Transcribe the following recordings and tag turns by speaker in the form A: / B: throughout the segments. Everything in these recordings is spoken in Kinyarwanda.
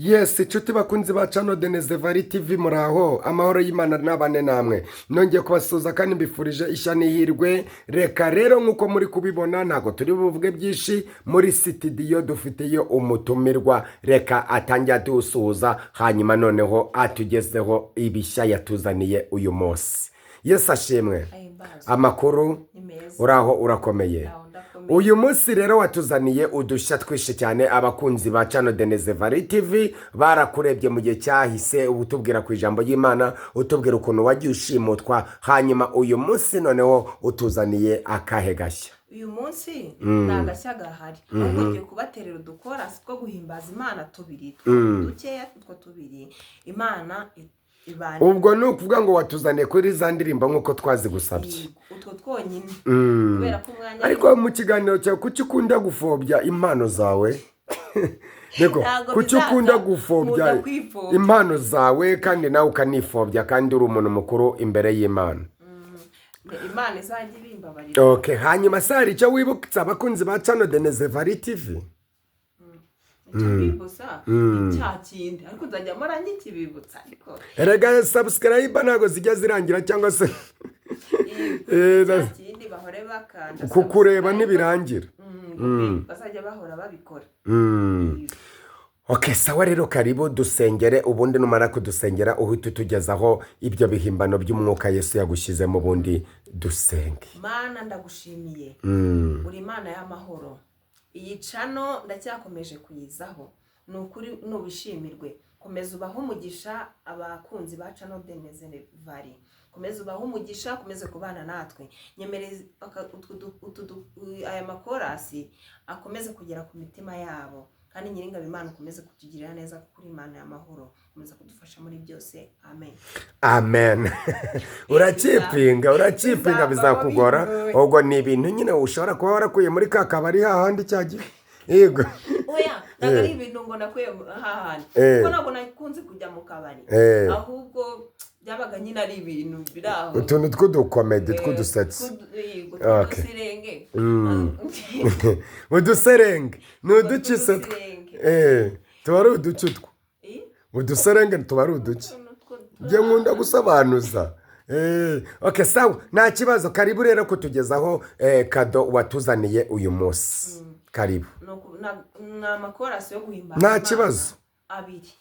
A: Yes, inshuti bakunzi ba channel Denezevari TV, muraho, amahoro y'Imana n'abane namwe. Nongeye kubasuhuza kandi mbifurije ishya n'ihirwe. Reka rero, nk'uko muri kubibona, ntabwo turi buvuge byinshi. Muri sitidiyo dufiteyo umutumirwa. Reka atange adusuhuza, hanyuma noneho atugezeho ibishya yatuzaniye uyu munsi. Yesu ashimwe.
B: Ahimbazwe.
A: Amakuru?
B: Ni meza.
A: Uraho, urakomeye?
B: Aho, ndakomeye.
A: Uyu munsi rero watuzaniye udushya twinshi cyane. Abakunzi ba channel Denezevari TV barakurebye mu gihe cyahise utubwira ku ijambo ry'Imana, utubwira ukuntu wagiye ushimutwa. Hanyuma uyu munsi noneho utuzaniye akahe gashya?
B: Uyu munsi ni agashya gahari, ahubwo ngiye kubaterera udukorasi two guhimbaza Imana tubiri dukeya, utwo tubiri Imana ibane.
A: Ubwo ni ukuvuga ngo watuzaniye kuri za ndirimbo nk'uko twazigusabye?
B: Yego, utwo twonyine, kubera ko umwanya
A: Ariko mu kiganiro cyawe, kuki ukunda gupfobya impano zawe? Niko.
B: Ntabwo
A: Kuki
B: bizaza,
A: ukunda gupfobya
B: nkunda kwipfobya.
A: impano zawe, kandi nawe ukanipfobya, kandi uri umuntu mukuru imbere y'Imana?
B: Imana izajya ibimbabarira.
A: Okay, hanyuma se hari icyo wibutsa abakunzi ba channel Denezevari TV?
B: Icyo mbibutsa cya kindi, ariko nzajya mpora nkikibibutsa, ariko
A: Erega subscribe ntabwo zijya zirangira, cyangwa se
B: cya kindi bahore bakanda
A: kukureba
B: subscribe.
A: Ntibirangira.
B: Bazajya bahora babikora.
A: Okay, sawa rero, karibu dusengere, ubundi numara kudusengera uhita utugezaho ibyo bihimbano by'umwuka Yesu yagushyizemo, ubundi dusenge.
B: Mana, ndagushimiye. Uri Imana y'amahoro. Iyi channel ndacyakomeje kuyizaho, ni ukuri nubishimirwe. Komeza ubahe umugisha abakunzi ba channel Denezevari, komeza ubahe umugisha, komeze kubana natwe. Nyemereza aya makorasi akomeze kugera ku mitima yabo, kandi Nyiringabo Imana ukomeze kutugirira neza, kuko uri Imana y'amahoro. Komeza kudufasha muri byose, amen.
A: Amen. Uracyipinga, uracyipinga.
B: Bizavamo.
A: Bizakugora.
B: Bigoye.
A: Ubwo ni ibintu nyine ushobora kuba warakuye muri ka kabari hahandi cyagiye, yego.
B: Oya, ntabwo ari ibintu ngo nakuye hahandi, kuko ntabwo nakunze kujya mu kabari. Ahubwo byabaga nyine ari ibintu biri aho.
A: Utuntu tw'udukomedi, tw'udusetsi.
B: Yego, tw'uduserenge.
A: Uduserenge ni uduki se?
B: Tw'uduserenge.
A: Tuba ari uduki utwo? Uduserenge tuba ari uduki?
B: Utuntu
A: Njye nkunda gusobanuza. Okay, sawa, nta kibazo. Karibu rero kutugezaho kado watuzaniye uyu munsi, karibu.
B: Ni amakorasi yo guhimbaza
A: Nta
B: Imana
A: kibazo.
B: abiri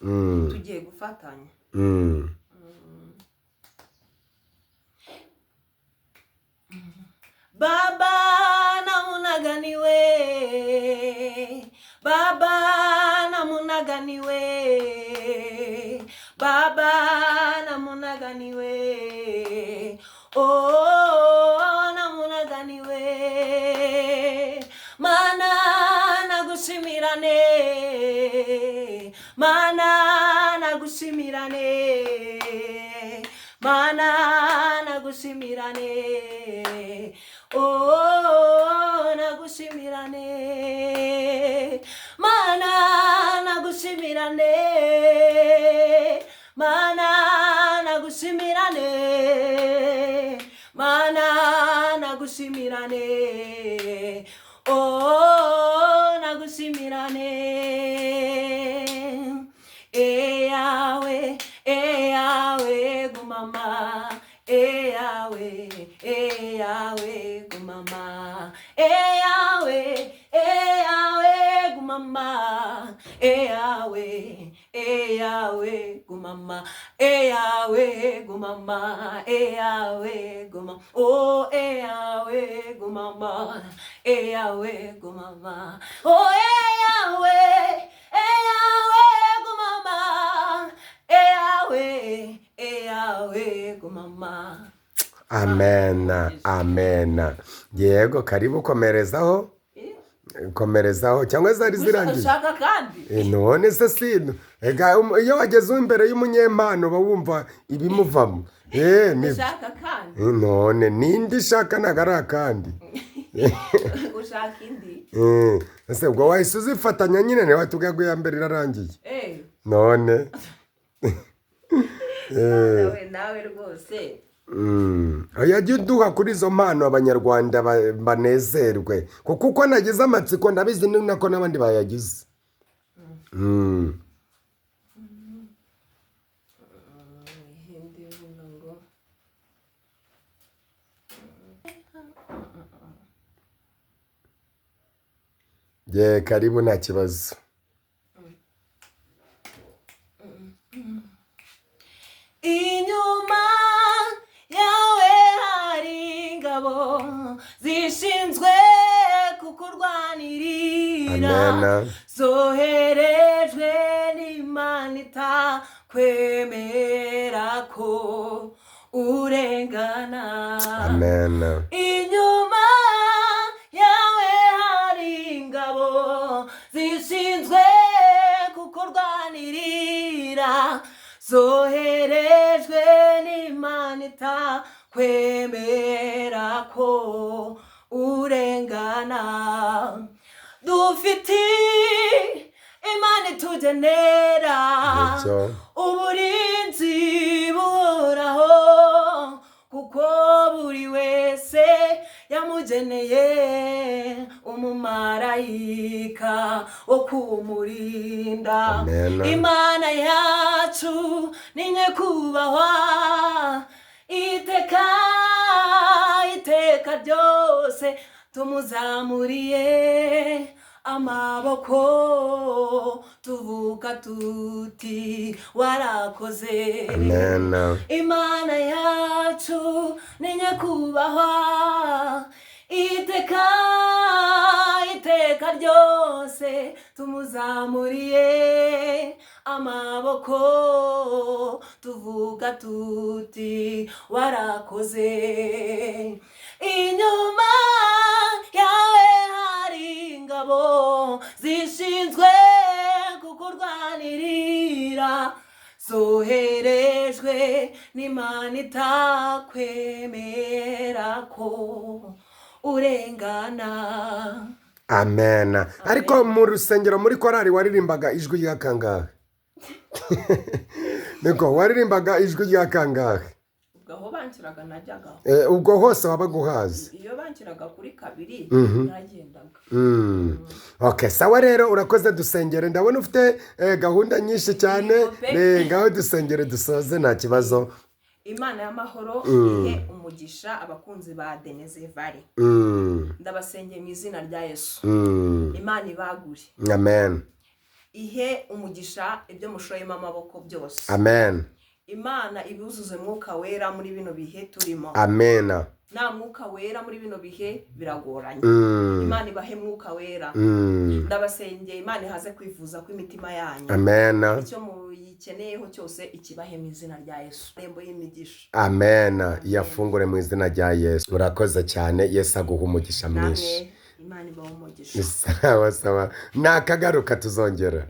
B: tugiye gufatanya. Baba, namunaganiwe, Baba, namunaganiwe, Baba, namunaganiwe, oh, namunaganiwe. Mana, nagushimirane, Mana, nagushimirane, Mana, nagushimirane, oh, nagushimirane, Mana, nagushimirane, Mana, nagushimirane, Mana, nagushimirane, oh, nagushimirane. Eyawe, eyawe, gumama, eyawe, eyawe, gumama, eyawe, eyawe, gumama, eyawe, eyawe, gumama, eyawe, gumama, eyawe, gumama, oh, eyawe, gumama, eyawe, gumama, oh, eyawe, eyawe, gumama, eyawe, eyawe, gumama.
A: Amen, amen. Yego, karibu, komerezaho, komerezaho, cyangwa zari zirangiye?
B: Ushaka kandi?
A: None se sino ega, iyo wageze imbere y'umunyempano uba wumva ibimuvamo.
B: Ushaka kandi?
A: None nindi ishaka, ntabwo ari akandi.
B: Ushaka indi?
A: Ese ubwo wahise uzifatanya nyine? Niba watubwiye ngo iya mbere irarangiye. None
B: Nawe, nawe rwose.
A: Oya, jya uduha kuri izo mpano Abanyarwanda banezerwe, kuko uko nagize amatsiko, ndabizi ni nako n'abandi bayagize. Ye, karibu, nta kibazo.
B: Inyuma yawe hari ingabo zishinzwe kukurwanirira,
A: Amen.
B: zoherejwe n'Imana itakwemera ko urengana.
A: Amen.
B: Inyuma yawe hari ingabo zishinzwe kukurwanirira, zoherejwe n'Imana itakwemera ko urengana. Dufite Imana itugenera
A: Nicyo.
B: uburinzi buhoraho, kuko buri wese yamugeneye umumarayika wo kumurinda.
A: Amen.
B: Imana yacu ni nyakubahwa iteka, iteka ryose tumuzamuriye amaboko, tuvuga tuti: "Warakoze."
A: Amen.
B: Imana yacu ni nyakubahwa iteka, iteka ryose tumuzamuriye amaboko, tuvuga tuti: "Warakoze." Inyuma yawe hari ingabo zishinzwe kukurwanirira, zoherejwe n'Imana itakwemera ko urengana.
A: Amen. Ariko mu rusengero, muri korali, waririmbaga ijwi rya kangahe? Niko, waririmbaga ijwi rya kangahe?
B: Ubwo aho banshyiraga najyagaho.
A: Ubwo hose wabaga uhazi?
B: Iyo banshyiraga kuri kabiri nagendaga.
A: Okay, sawa rero, urakoze. Dusengere, ndabona ufite gahunda nyinshi cyane.
B: Yego pe.
A: Ngaho dusengere dusoze, nta kibazo.
B: Imana y'amahoro ihe umugisha abakunzi ba Denezevari. Ndabasengeye mu izina rya Yesu. Imana ibagure,
A: Amen.
B: ihe umugisha ibyo mushoyemo amaboko byose.
A: Amen.
B: Imana ibuzuze Mwuka Wera muri bino bihe turimo.
A: Amen.
B: Nta Mwuka Wera muri bino bihe biragoranye. Imana ibahe Mwuka Wera. Ndabasengeye, Imana ihaze kwifuza kw'imitima yanyu.
A: Amen.
B: Icyo muyikeneyeho cyose ikibahe mu izina rya Yesu, irembo y'imigisha.
A: Amen, yafungure mu izina rya Yesu. Urakoze cyane, Yesu aguha umugisha mwinshi.
B: Namwe Imana ibahe umugisha.
A: Sawa sawa, nakagaruka tuzongera.